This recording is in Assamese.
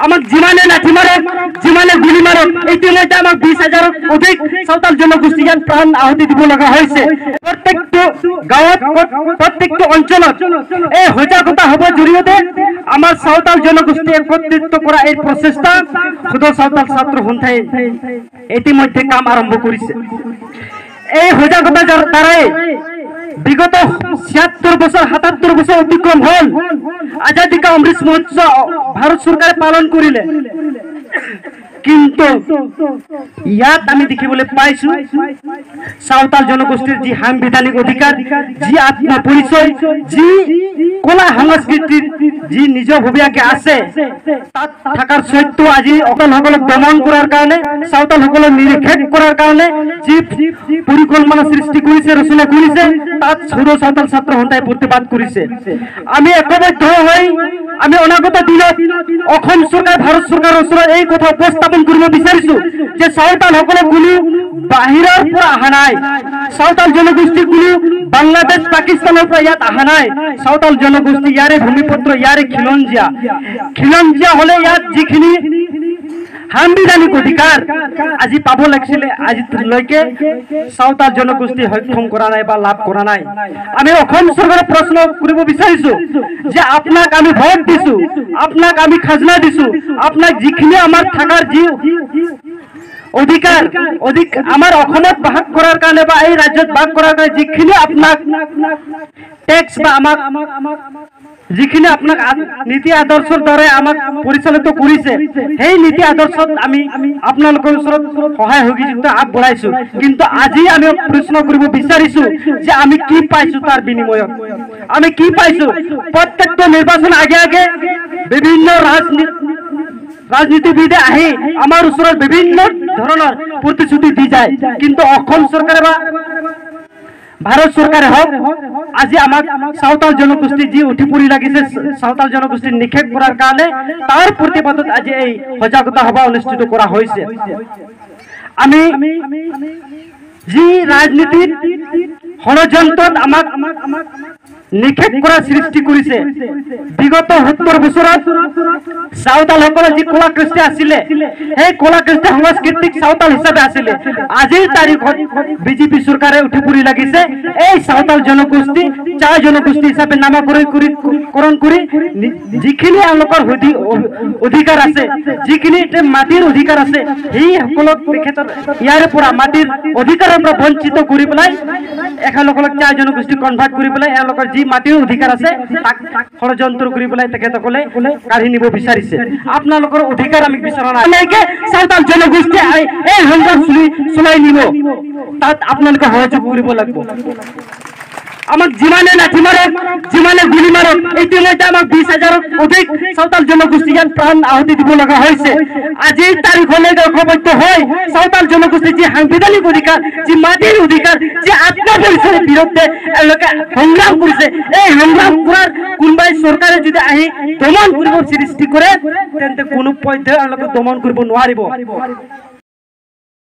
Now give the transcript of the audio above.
আমাক যিমানে লাঠি মাৰক, যিমানে গুলি মাৰক, ইতিমধ্যে আমাক 20,000 অধিক চাওতাল জনগোষ্ঠী ইয়াত প্ৰাণ আহুতি দিব লগা হৈছে। প্ৰত্যেকটো গাঁৱত, প্ৰত্যেকটো অঞ্চলত এই সজাগতা সভাৰ জৰিয়তে আমাৰ চাওতাল জনগোষ্ঠী একত্ৰিত কৰা এই প্ৰচেষ্টা সদৌ চাওতাল ছাত্ৰ সন্থাই ইতিমধ্যে কাম আৰম্ভ কৰিছে। এই সজাগতাৰ দ্বাৰাই বিগত 76 বছৰ, 77 বছৰ অতিক্ৰম হ'ল, আজাদী কা অমৃত মহোৎসৱ ভাৰত চৰকাৰে পালন কৰিলে, কিন্তু ইয়াত আমি দেখিবলৈ পাইছো চাওতাল জনগোষ্ঠীৰ যি সাংবিধানিক অধিকাৰ, যি আত্মপৰিচয়, যি কলা সংস্কৃতিৰ যি নিজভবীয়াকে আছে, তাত থকাৰ সত্ত্বেও আজি অকলসকলক দমন কৰাৰ কাৰণে, চাওতালসকলক নিৰীক্ষণ কৰাৰ কাৰণে যি পৰিকল্পনা সৃষ্টি কৰিছে, ৰচনা কৰিছে, তাত সদৌ চাওতাল ছাত্ৰ সন্থাই প্ৰতিবাদ কৰিছে। আমি একবদ্ধ হৈ আমি অনাগত দিনত অসম চৰকাৰ, ভাৰত চৰকাৰৰ ওচৰত এই কথা উপস্থাপন কৰিব বিচাৰিছো যে চাওতালসকলে কোনো বাহিৰৰ পৰা অহা নাই, চাওতাল জনগোষ্ঠী কোনো বাংলাদেশ, পাকিস্তানৰ পৰা ইয়াত অহা নাই। চাওতাল জনগোষ্ঠী ইয়াৰে ভূমিপুত্ৰ, ইয়াৰে খিলঞ্জীয়া। খিলঞ্জীয়া হলে ইয়াত যিখিনি সাংবিধানিক অধিকাৰ আজি পাব লাগিছিলে, আজিলৈকে চাওতাল জনগোষ্ঠী সক্ষম কৰা নাই বা লাভ কৰা নাই। আমি অসম চৰকাৰক প্ৰশ্ন কৰিব বিচাৰিছো যে আপোনাক আমি ভোট দিছো, আপোনাক আমি খাজনা দিছো, আপোনাক যিখিনি আমাৰ থকাৰ যি অধিকাৰ, অধিক আমাৰ অসমত বাস কৰাৰ কাৰণে বা এই ৰাজ্যত বাস কৰাৰ কাৰণে যিখিনি আপোনাক টেক্স বা আমাক যিখিনি আপোনাক নীতি আদৰ্শৰ দ্বাৰাই আমাক পৰিচালিত কৰিছে, সেই নীতি আদৰ্শত আমি আপোনালোকৰ ওচৰত সহায় সহযোগিতা আগবঢ়াইছো। কিন্তু আজি আমি প্ৰশ্ন কৰিব বিচাৰিছো যে আমি কি পাইছো, তাৰ বিনিময়ত আমি কি পাইছো? প্ৰত্যেকটো নিৰ্বাচন আগে আগে বিভিন্ন ৰাজনীতিবিদে আহি আমাৰ ওচৰত বিভিন্ন ধৰণৰ প্ৰতিশ্ৰুতি দি যায়, কিন্তু অসম চৰকাৰে বা ভাৰত চৰকাৰে হওক, আজি আমাক চাওতাল জনগোষ্ঠী যি উঠি পৰি লাগিছে চাওতাল জনগোষ্ঠী নিষেধ কৰাৰ কাৰণে, তাৰ প্ৰতিবাদত আজি এই সজাগতা সভা অনুষ্ঠিত কৰা হৈছে। আমি যি ৰাজনীতিৰ ষড়যন্ত্ৰত আমাক নিষেধ কৰাৰ সৃষ্টি কৰিছে, বিগত 70 বছৰত চাওতালসকলৰ যি কলা কৃষ্টি আছিলে, সেই কলা কৃষ্টি সাংস্কৃতিক চাওতাল হিচাপে আছিলে। আজিৰ তাৰিখত বিজেপি চৰকাৰে উঠি পৰি লাগিছে এই চাওতাল জনগোষ্ঠী চাহ জনগোষ্ঠী হিচাপে নামাকৰণ কৰি যিখিনি এওঁলোকৰ অধিকাৰ আছে, যিখিনি মাটিৰ অধিকাৰ আছে, সেইসকলক তেখেতৰ ইয়াৰে পৰা মাটিৰ অধিকাৰৰ পৰা বঞ্চিত কৰি পেলাই এখেতসকলক চাহ জনগোষ্ঠী কনভাৰ্ট কৰি পেলাই এওঁলোকৰ যি মাটিৰ অধিকাৰ আছে তাক ষড়যন্ত্ৰ কৰি পেলাই তেখেতসকলে কাঢ়ি নিব বিচাৰিছে। আপোনালোকৰ অধিকাৰ আমি বিচৰা নাই। এনেকে চাওতাল জনগোষ্ঠী এই সংগ্ৰাম চলাই নিব, তাত আপোনালোকে সহযোগ কৰিব লাগিব। আমাক যিমানে লাঠি মাৰক, যিমানে গুলি মাৰক, ইতিমধ্যে আমাক 20,000 অধিক চাওতাল জনগোষ্ঠী ইয়াত প্ৰাণ আহুতি দিব লগা হৈছে। আজিৰ তাৰিখলৈকে ঐক্যবদ্ধ হৈ চাওতাল জনগোষ্ঠীৰ যি সাংবিধানিক অধিকাৰ, যি মাটিৰ অধিকাৰ, যি আত্মপৰিচয়ৰ বিৰুদ্ধে এওঁলোকে সংগ্ৰাম কৰিছে, এই সংগ্ৰাম কৰাৰ কোনোবাই চৰকাৰে যদি আহি দমন কৰিব সৃষ্টি কৰে, তেন্তে কোনো পধ্যে এওঁলোকে দমন কৰিব নোৱাৰিব।